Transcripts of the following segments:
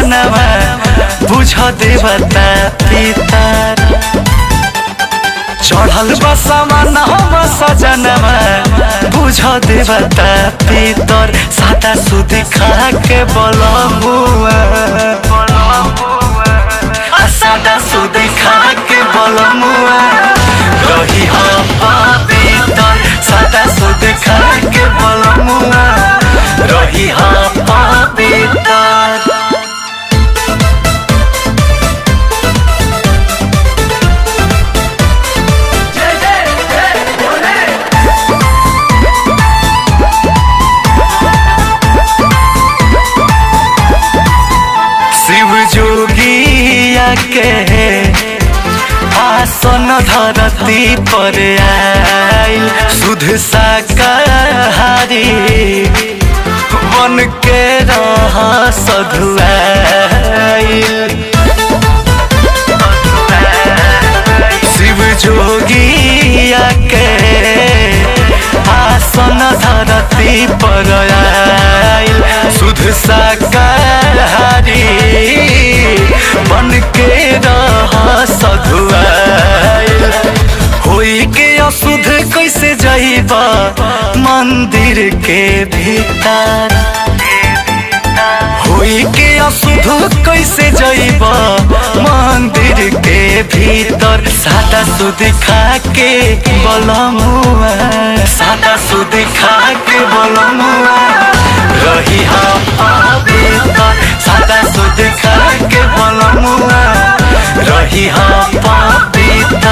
सजनवा बुझ देवता पितर। चढ़ल बा सामानवा सजनवा बुझ देवता पितर। सादा सुदी खा के बलमुआ, सादा सुदी खा के बलमुआ रही हो पवित्र। सादा सुदी खा के बलमुआ रही हो पवित्र। जय जय जय भोले। शिव जोगिया के आसन धरती पर आइल, शुद्ध शाकाहारी बन के रह सधुआइल। शिव जोगिया के आसन धरती पर आइल, शुद्ध शाकाहारी बन के रह सधुआइल। होई के अशुद्ध कैसे जाइबा मंदिर के भीतर, होई के अशुद्ध कैसे जाइबा मंदिर के भीतर। सादा सुदी खा के बलमुआ, सादा सुदी खा के बलमुआ रही हो पवित्र। सादा सुदी खा के बलमुआ रही हो पवित्र।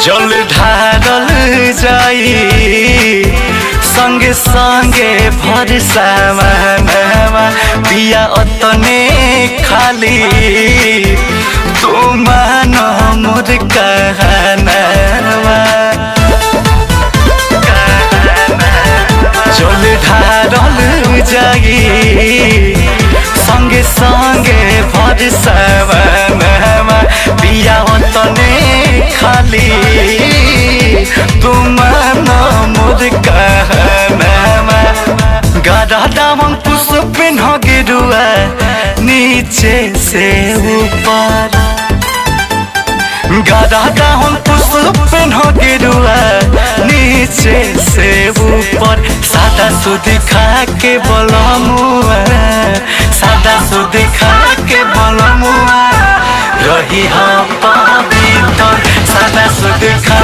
जल ढारल जाई संगे संगे भरसावा, पिया अतने खाली तू मान मोर कहनावा। जल ढारल जाई संगे संगे भरसावा, पिया अतने खाली तुम मोर कहनावा। गाधा दामन पुष्प पेन्ह गिरुआ नीचे से ऊपर, गाधा दामन पुष्प पेन्ह गिरुआ नीचे से ऊपर। सादा सुदी खा के बलमुआ, सादा सुदी खा के बलमुआ रही हो पवित्र। सादा सुदी खा